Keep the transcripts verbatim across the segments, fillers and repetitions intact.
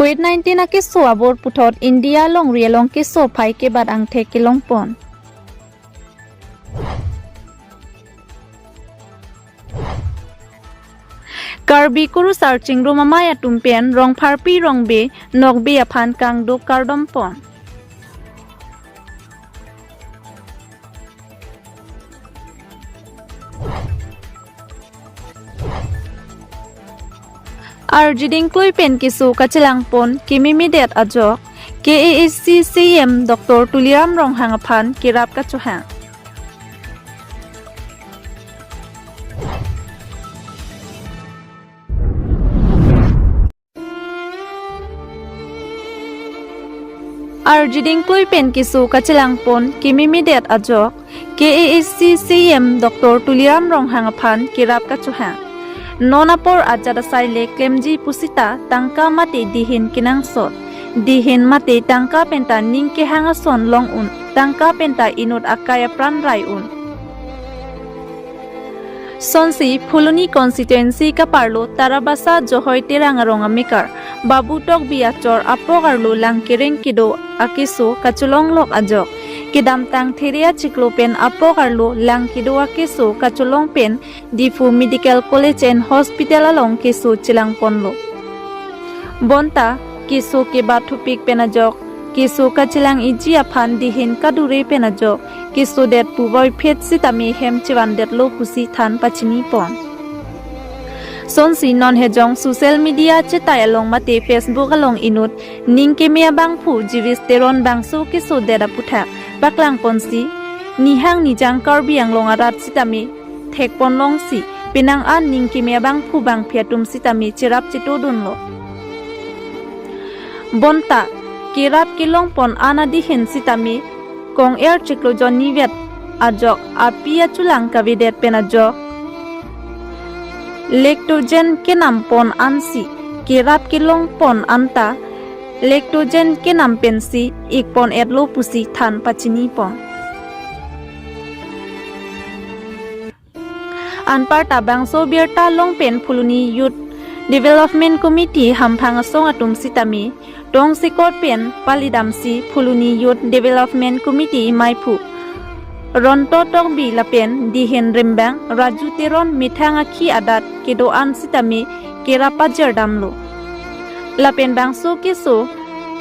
Covid nineteen akeso abor puthot India longri along keso phai kebat angthek kelongpon. Karbi kurusar chingrum amei atum pen Rongpharpi Rongbe Nokbe aphan kangduk kardompon. Arjuding klui pen keso kachelangpon kememedet ajok K A A C C E M Doctor Tuliram Ronghang aphan kerap kachohang. Arjuding klui pen keso kachelangpon kememedet ajok K A A C C E M Doctor Tuliram Ronghang aphan kerap kachohang. Non apor ajat asai le klemji pusita tangka mate dihin kenangsot. Dihin mate tangka penta ning kehang ason long un. Tangka penta inut akai apran rai un. Sonsi Phuloni constituency kaparlo Tarabasa Johoi Terang arong amekar Babu Tokbi achor apok arlo lang kereng kedo akeso kacholonglok ajok kedamtang There achiklo pen apok arlo lang kedo akeso kacholong pen Diphu Medical College and Hospital along keso chelangponlo. Bonta keso kebat thupik pen ajok keso kachelang-iji aphan dihin kadure pen ajok kesodet puvoiphit sitame hem chevandetlo pusi than pachinipon. Sonsi non hejong social media chetai along mate Facebook along inut ning keme abangphu Jivis Teron bangso kesodet aputhak paklangponsi, nihang nijang Karbi Anglong arat sitame thekponlongsi penang an ning keme abangphu bangphi atum sitame cherap chetodunlo. Bonta kerap kelongpon an adihin sitame kong-er chiklo jonni vet ajok api achulang kavedet pen ajok lactogen kenampon ansi kerap kelongpon anta lactogen kenam pensi ikpon-etlo pusi than pachinipon. Anparta bangso birta long pen Phuloni Youth Development Committee hamphang asong atum sitame tongsekot pen palidamsi Phuloni Youth Development Committee maiphu Ronto Tokbi lapen dihin rimbang Raju Teron methang akhi adat kedo-an sitame kerap pajirdamlo. Lapen bangso keso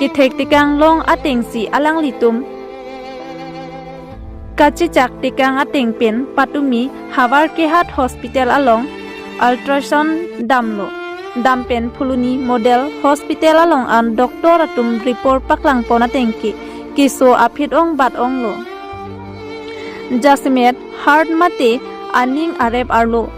kethek tekang long atengsi alanglitum kachechak tekang ateng pen patumi Howraghat Hospital along ultrasound damlo. Dam pen Phuloni Model Hospital along an doctor atum report paklangpon atengke keso aphi ong bat onglo. Jasemet heart mate aning arep arlo,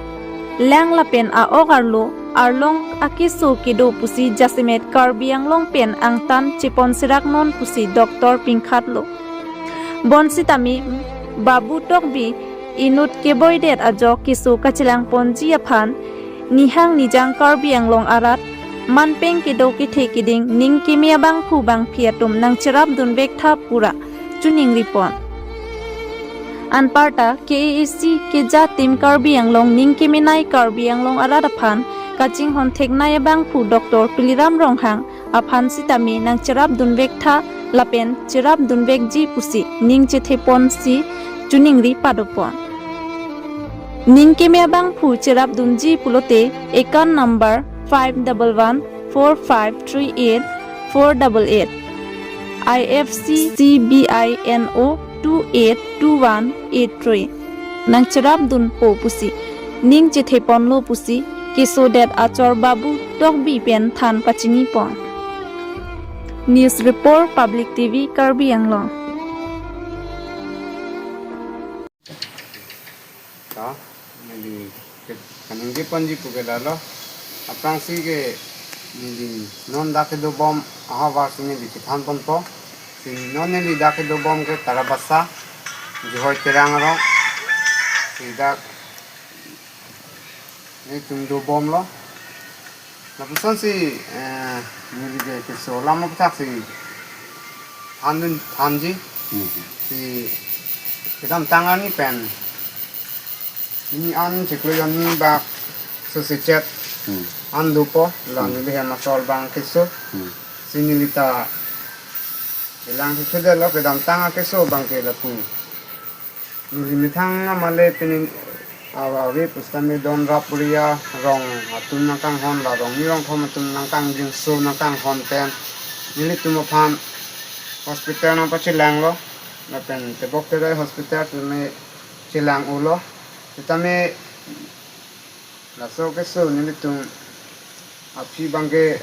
lang lapen a-ok arlo, arlong akeso kedo pusi jasemet Karbi Anglong pen angtan chepon serak non pusi doctor pingkhatlo. Bonsitame Babu Tokbi inut keboidet ajok keso kachelangponji aphan nihang nijang Karbi Anglong arat manpeng kedo kethe keding ning keme abangphu bangphi atum nangcherap dunvek tha pura chuningripon. Anparta K A A C keja tim Karbi Anglong ning kemenei Karbi Anglong arat aphan kachinghon theknei abangphu Doctor Tuliram Ronghang aphan sitame nangcherap dunvek tha lapen cherap dunvekji pusi ning chetheponsi chuningri padopon. Ning keme abangphu cherap dunji pulote account number five double one four five three eight four double eight, I F C C B I N O two eight two one eight three. Nangcherap dunpo pusi ning chetheponlo pusi kesodet achor Babu Tokbi pen than pachinipon. News report, Public T V, Karbi Anglong. Ta, neli ke kaningjeponji puke lalo. Aphrangsi ke neli non dak kedobom ahavar si neli kethanponpo. Si non neli dak kedobom ke Tarabasa, Johoi Terang arong. Si dak nelitum dobomlo. Lapuson si, eh, neli ke keso alam aputhak si thandun thanji. Hmm. Si kedamtang arni pen ini an chiklo jonni bak sosichet. Hmm. An dopo, la, hmm, neli hem asor bang keso. Hmm. Pini neli ta kelang si chedelo, kedamtang akeso abangke lapu. Neli methang amale pini awa ave pusitame don rap area rong atum nangkanghon, la rong ni rong thom atum nangkangjinso nangkanghon pen nelitum aphan hospital nangpachelanglo. Lapen Tebok Terai hospital tumi chelang-olo. Sitame laso keso nelitum aphi abangke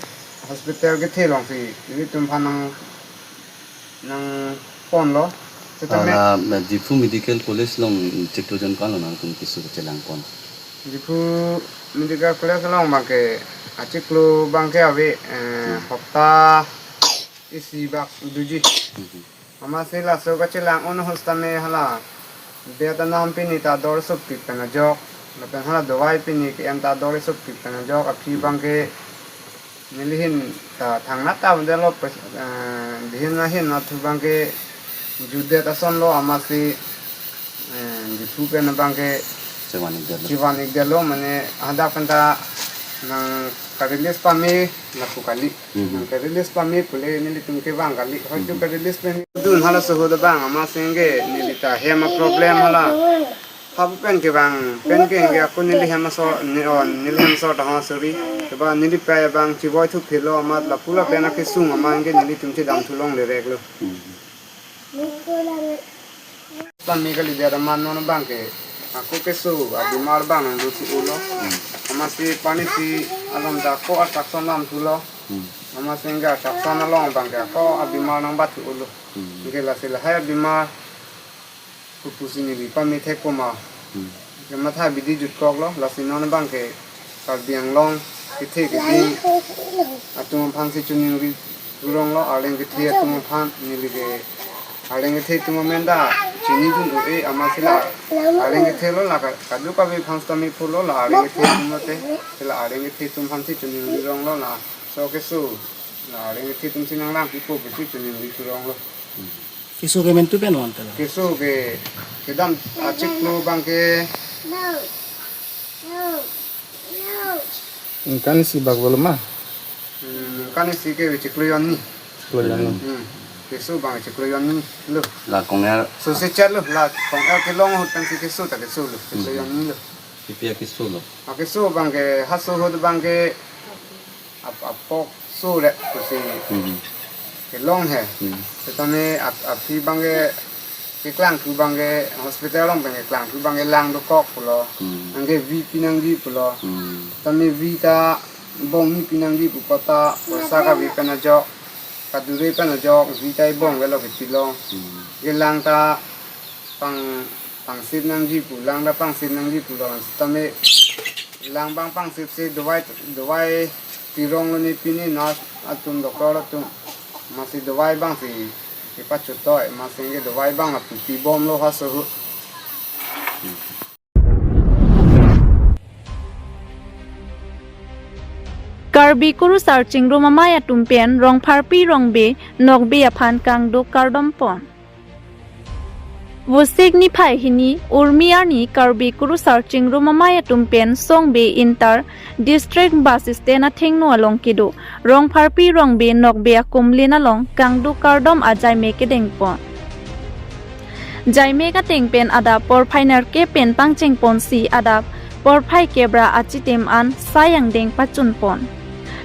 hospital kethe alongsi nelitum aphan nang nangponlo. Sitame Ana, na Diphu Medical College along chiklo jon ko-an lo nangtum keso chelangpon? Diphu Medical College along abangke achiklo abangke ave, eh, hopta isi bak doji. Mhm. Amatsi laso kachelang-un ahut sitame hala bed anam pini ta dor sopik pen ajok, lapen hala dawai pini ke-en ta dor sopik pen ajok, aphi abangke neli ahin ta thangnat ta avelo, pes-, eh, dihin ahin athu abangke jutdet asonlo, amatsi, eh, Diphu pen abangke Chevan-ikdetlo. Chevan-ikdetlo, mane hadak pen ta nangka-release pame lapu kali. Mhm. Nangka-release pame pule nelitum kevang kali. Hoitu Mhm. ka-release pame dun halaso ahut abang, amatsi neli ta hem a-problem hala. Hap pen kevang pen ke nge ako neli hem aso, ne on, neli hem aso ta ha suri. Keba neli pei abang chivoi thuphelo amat lapu lapen akesung amat nge nelitum chedam thu longle reklo. Mhm. Pame kalidet amat non abangke ako keso abimar abang nangdo thu-olo. Mhm. Amatsi pani si alom ta ako attraction dam thulo. Mhm. Amatsi nge attraction along abangke ako abimar nangbat thu-olo. Mhm. Nge lasi lahai abimar kopusi neli pame thekpo ma. Hmm. Kematha abidi jutkoklo, lasi non abangke Karbi Anglong kethe keding atum aphansi choningri ronglo, arleng kethe atum aphan neli ke arleng kethe atum amen ta chinidun un-e, amatsi la arleng kethelo, la ka-, kadokave aphan sitame pulo, la arleng kethe atum lote, si la arleng kethe atum aphansi choningri ronglo, laso keso la arleng kethe atumsi nanglangpipo pusi choningri thu ronglo. Keso ke mentu pen wan tela. Keso ke kedam achiklo abangke. Ningkan isi bak bolo ma? Hmm, ningkan isi ke chiklo jonni. Chiklo jonni. Hmm. Keso abang chiklo jonni lo. La kong-er. So se chat lo, la kong-er kelong ahut pensi keso ta keso lo. Chiklo Hmm. jonni lo. Pi pi akeso lo? Akeso abangke halaso ahut abangke ap-, apok so le pusi Hmm. kelong he. Hmm. Sitame ap-, aphi abangke keklangthu abangke hospital along pen keklangthu abangke lang dokok pulo. Hmm. Anke vi pinangji pulo. Hmm. Sitame vi ta bong ni pinangji pu apot ta poisa kave pen ajok, kadure pen ajok, vi ta ibong avelo kepilo. Hmm. Ke lang ta pang, pangsip nangji pu, lang ta pangsip nangji pulo, sitame lang abang pangsipsi dawai, dawai pi ronglo ne pini nurse atum, doctor atum. Amatsi dawai abangsi kepachotoi, amatsi nge dawai abang lapu pibomlo halaso ahut. Karbi Kurusar Chingrum Amei atum pen Rongpharpi Rongbe nokbe aphan kangduk kardom pon. Vosik niphai hini Urmi arni Karbi Kurusar Chingrum Amei atum pen Songbe Inter District Bus Stand athengno along kedo Rongpharpi Rongbe nokbe akumlin along kangduk kardom ajaimek kedeng pon. Jaimek ateng pen adap porphai nerkep pen pangcheng ponsi adap porphai kep ra achitim an sai angdeng pachun pon.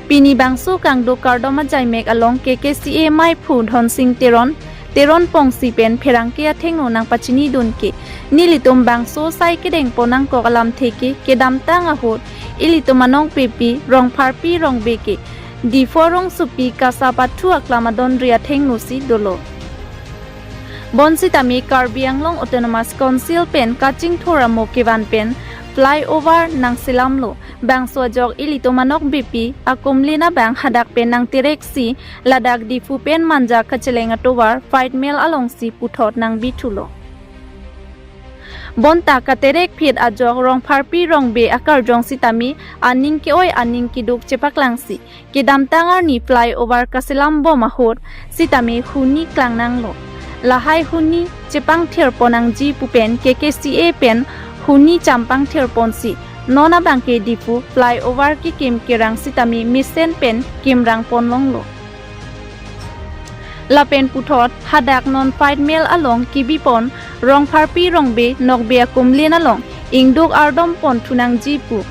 Pini bangso kangduk kardom ajaimek along K K C A meiphu Dhonsing Teron, Teron Pongsi pen pherangke athengno nangpachinidun ke, nelitum bangso sai kedeng pon nangkok alamthe ke kedamtang ahut ilitum anong pepi Rongpharpi Rongbe ke Diphu rongsopi kasa pathu aklam adonri athengno si dolo. Bonsitame Karbi Anglong Autonomous Council pen kachingthur amo kevan pen flyover nangselamlo. Bangso ajok ilitum anokbepi akumlin abang hadak pen nangtereksi ladak Diphu pen Manja kacheleng atovar Fight Mill alongsi puthot nangbithulo. Bonta katerek phit ajok Rongpharpi Rongbe akarjong sitame aning ke-oi aning keduk chepaklangsi kedamtang arni flyover kaselam bom ahut sitame huni klangnanglo. Lahai huni chepangthir pon nangji pu pen K K C A pen huni champangthir ponsi non abangke Diphu flyover kekim kerang sitame mesen pen kimrang pon longlo. Lapen puthot hadak non fight mel along kibipon Rongpharpi Rongbe Nokbe akumlin along ingduk ardom pon thunangji pu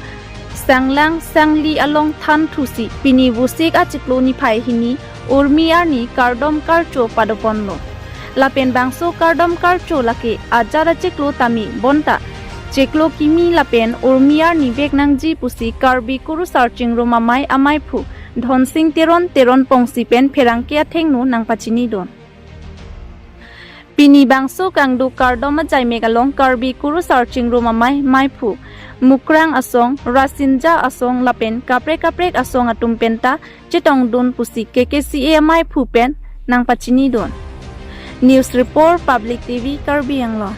sanglang sangli along thanthusi pini Vosik achiklo niphai hini Urmi arni kardom karcho padoponlo. Lapen bangso kardom karcho lake ajat achiklo tame bonta chiklo kimi lapen Urmi arni vek nangji pusi Karbi Kurusar Chingrum Amei amaiphu Dhonsing Teron Teron Pongsi pen pherangke athengno nangpachinidun. Pini bangso kangduk kardom ajaimek along Karbi Kurusar Chingrum Amei maiphu Mukrang Asong, Rasinja Asong lapen kaprek kaprek asong atum penta chetongdun pusi K K C A amaiphu pen nangpachinidun. News Report, Public T V, Karbi Anglong.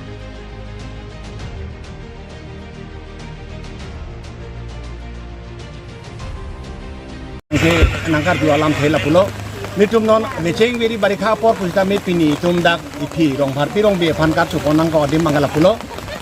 Ke nangkarju alamthe lapulo. Nelitum non mecheng veri barikha apor pusitame pini itum dak iphi Rongpharpi Rongbe aphan karchupon nangkok adim abang lapulo.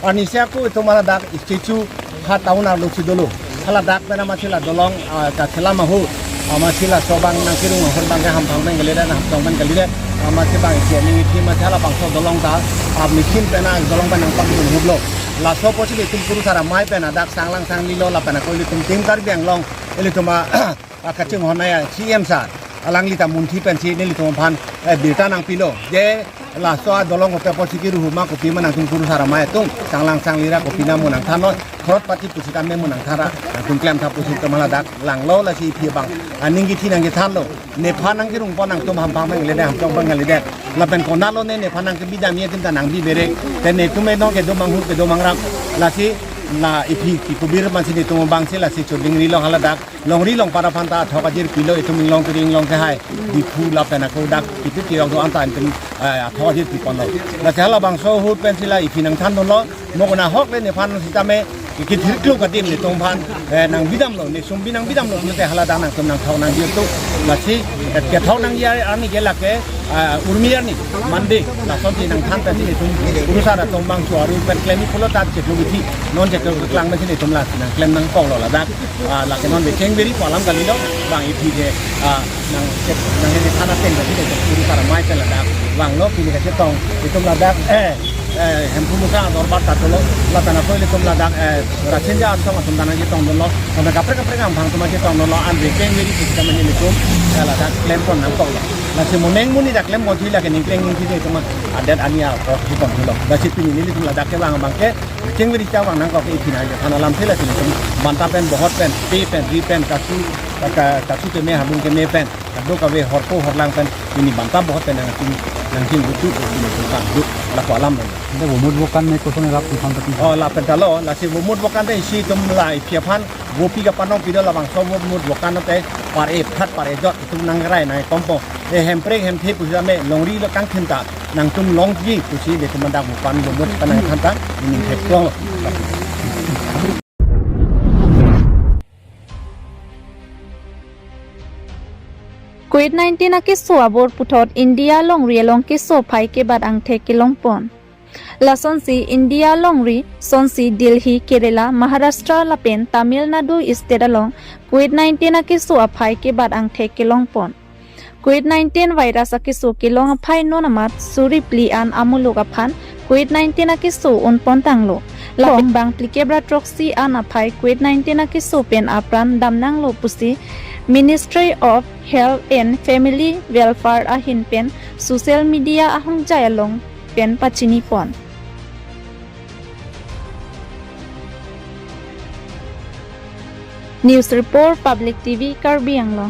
Arnisi ako itum hala dak statue ha town arlo si dolo. Hala dak pen amatsi la dolong, ah, kachelam ahut, amatsi laso abang nangkerung ahut abangke hamphang pen kalidet, hamtong pen kalidet. Amatsi abang isi aning ithi amatsi halabangso dolong ta, ah, machine pen, ah, dolong pen nangpakdun ahutlo. Laso apotsi ilitum Kurusar Amei pen hadak sanglang sanglilo lapen ako ilitum Team Karbi Anglong, ilitum a, a kachinghon a C M sir, alangli ta munthi pensi nelitum aphan, eh, birta nangpilo. Je laso adolong kopi apotsi kiruhu ma, kopi ma nangtum Kurusar Amei atum, sanglang sangli ra kopi na mo nangthannon, crorepati pusitame mo nangthan ra, nangtum klemtha pusi itum hala dak langlo, lasi iphi abang aning kithi nangkethanlo. Nephan nangkerungpon nangtum hamphang pen kalidet, hamtong pen kalidet. Lapen konatlo ne nephan nangkebi damji adim ta nangbi bere. Te netum e non kedo manghut kedo mangrap. Lasi la iphi kikubir mansi netum abangsi lasi chodingrilo hala dak. Longri longpat aphan ta athok ajir pilo, itum inglong kiri inglong kehai. Diphu lapen ako dak kitu kirok do-an ta itum, eh, athok ajir piponlo. Lasi halabangso ahut pensi la iphi nangthandunlo. Mo konat ahok le nephan sitame kithirkluk adim netum aphan, eh, nangbidamlo, nesung bi nangbidamlo, mate hala dak nangtum nangthok nangji atum. Lasi, eh, kethok nangji arni ke lake, ah, Urmi arni, Monday, lasonsi nangthan pensi netum Kurusar atum abang chuaru pen klemji pulo ta chiklo kithi, non chiklo keklang pensi netum la nangklem nangkoklo ladak. Ah, lake non mecheng veri pu alam kalilo, bang iphi ke, ah, nang chet, nang ini thana pen berarti deh, Kurusar Amei pen ladak vanglo, pini kachetong itum ladak, eh, eh, Hemphu Mukrang adorbar ta dolo, lapen ako ilitum ladak, eh, Rasinja Asong atum ta nangchetongdunlo, lapen kaprek kaprek hamphang atum ta chetongdunlo, an mecheng veri pusitame nelitum, eh, ladak klempon nangkoklo. Lasi mo neng monit ta klempon thuji lake ningkleng ningthi itum adet ani apor thuponthulo. Lasi pini nelitum ladak kevang abangke, mecheng veri ta vang nangkok ke iphi nangkethan alamthe, lasi nelitum banta pen, bohot pen, pe pen, ri pen, kasu, ka, kasu keme, halung keme pen, kadokave horpo horlang pen, pini banta bohot pen nangching, nangching butu, nangching butu, lapu alam lo. Ante vomut vokan ne koson erap than tadi. Oh, lapen ta lo, lasi vomut vokan te isi itum la iphi aphan, vopi kapanong pido labangso vomut vokan te, par-e phat par-e jot itum nangrai nangkompon. E hemprek hemthe pusitame longri lo kangthim ta nangtum longji pusi netum dak vokan vomut pen nangthan ta ining thek long. Covid nineteen akeso abor puthot India longri along keso aphai kebat angthek kelongpon. Lasonsi India longri sonsi Delhi, Kerala, Maharashtra lapen Tamil Nadu state along Covid nineteen akeso aphai kebat angthek kelongpon. Covid nineteen virus akeso kelong aphai non amat suri phli an amuluk aphan Covid nineteen akeso unpon tanglo. Lapen bang phlikep ra throksi an aphai Covid nineteen akeso pen apran damnanglo pusi Ministry of Health and Family Welfare ahin pen social media ahongjai along pen pachinipon. News Report, Public T V, Karbi Anglong.